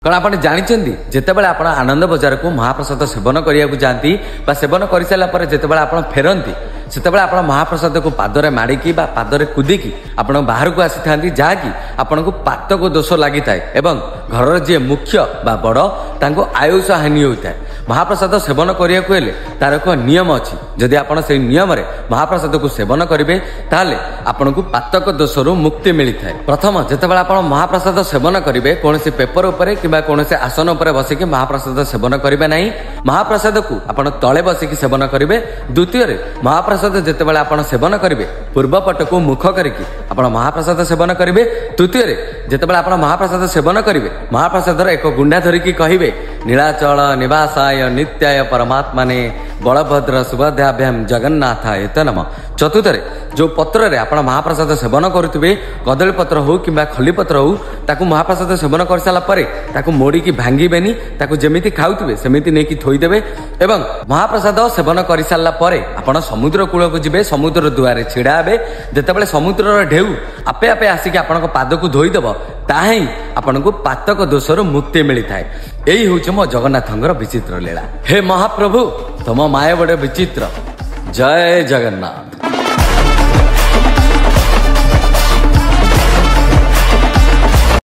କାରଣ ଆପଣ ଜାଣିଛନ୍ତି, ଯେତେବେଳେ ଆପଣ ଆନନ୍ଦ ବଜାରକୁ ମହାପ୍ରସାଦ ସେବନ କରିବାକୁ ଯାଆନ୍ତି ବା ସେବନ କରିସାରିଲା ପରେ ଯେତେବେଳେ ଆପଣ ଫେରନ୍ତି, ସେତେବେଳେ ଆପଣ ମହାପ୍ରସାଦକୁ ପାଦରେ ମାଡ଼ିକି ବା ପାଦରେ କୁଦିକି ଆପଣ ବାହାରକୁ ଆସିଥାନ୍ତି, ଯାହାକି ଆପଣଙ୍କୁ ପାତକ ଦୋଷ ଲାଗିଥାଏ ଏବଂ ଘରର ଯିଏ ମୁଖ୍ୟ ବା ବଡ଼ ତାଙ୍କୁ ଆୟୁଷ ହାନି ହୋଇଥାଏ। ମହାପ୍ରସାଦ ସେବନ କରିବାକୁ ହେଲେ ତାର ଏକ ନିୟମ ଅଛି। ଯଦି ଆପଣ ସେଇ ନିୟମରେ ମହାପ୍ରସାଦକୁ ସେବନ କରିବେ, ତାହେଲେ ଆପଣଙ୍କୁ ପାତକ ଦୋଷରୁ ମୁକ୍ତି ମିଳିଥାଏ। ପ୍ରଥମ, ଯେତେବେଳେ ଆପଣ ମହାପ୍ରସାଦ ସେବନ କରିବେ, କୌଣସି ପେପର ଉପରେ କିମ୍ବା କୌଣସି ଆସନ ଉପରେ ବସିକି ମହାପ୍ରସାଦ ସେବନ କରିବେ ନାହିଁ। ମହାପ୍ରସାଦକୁ ଆପଣ ତଳେ ବସିକି ସେବନ କରିବେ। ଦ୍ୱିତୀୟରେ, ମହାପ୍ରସାଦ ଯେତେବେଳେ ଆପଣ ସେବନ କରିବେ, ପୂର୍ବ ପଟକୁ ମୁଖ କରିକି ଆପଣ ମହାପ୍ରସାଦ ସେବନ କରିବେ। ତୃତୀୟରେ, ଯେତେବେଳେ ଆପଣ ମହାପ୍ରସାଦ ସେବନ କରିବେ, ମହାପ୍ରସାଦର ଏକ ଗୁଣ୍ଡା ଧରିକି କହିବେ, ନୀଳାଚଳ ନିବାସାୟ ନିତ୍ୟାୟ ପରମାତ୍ମାନେ ବଳଭଦ୍ର ସୁଭଦ୍ରାଭ୍ୟାମ ଜଗନ୍ନାଥ ଏତ ନମ। ଚତୁର୍ଥରେ, ଯେଉଁ ପତ୍ରରେ ଆପଣ ମହାପ୍ରସାଦ ସେବନ କରୁଥିବେ, କଦଳୀ ପତ୍ର ହଉ କିମ୍ବା ଖଲିପତ୍ର ହଉ, ତାକୁ ମହାପ୍ରସାଦ ସେବନ କରିସାରିଲା ପରେ ତାକୁ ମୋଡ଼ିକି ଭାଙ୍ଗିବେନି, ତାକୁ ଯେମିତି ଖାଉଥିବେ ସେମିତି ନେଇକି ଥୋଇଦେବେ। ଏବଂ ମହାପ୍ରସାଦ ସେବନ କରିସାରିଲା ପରେ ଆପଣ ସମୁଦ୍ର କୂଳକୁ ଯିବେ, ସମୁଦ୍ର ଦୁଆରେ ଛିଡ଼ା ହେବେ। ଯେତେବେଳେ ସମୁଦ୍ରର ଢେଉ ଆପେ ଆପେ ଆସିକି ଆପଣଙ୍କ ପାଦକୁ ଧୋଇଦେବ, ତାହା ହିଁ ଆପଣଙ୍କୁ ପାତକ ଦୋଷରୁ ମୁକ୍ତି ମିଳିଥାଏ। ଏଇ ହେଉଛି ମୋ ଜଗନ୍ନାଥଙ୍କର ବିଚିତ୍ର ଲୀଳା। ହେ ମହାପ୍ରଭୁ, ତମ ମାୟା ବଡ଼ ବିଚିତ୍ର। ଜୟ ଜଗନ୍ନାଥ।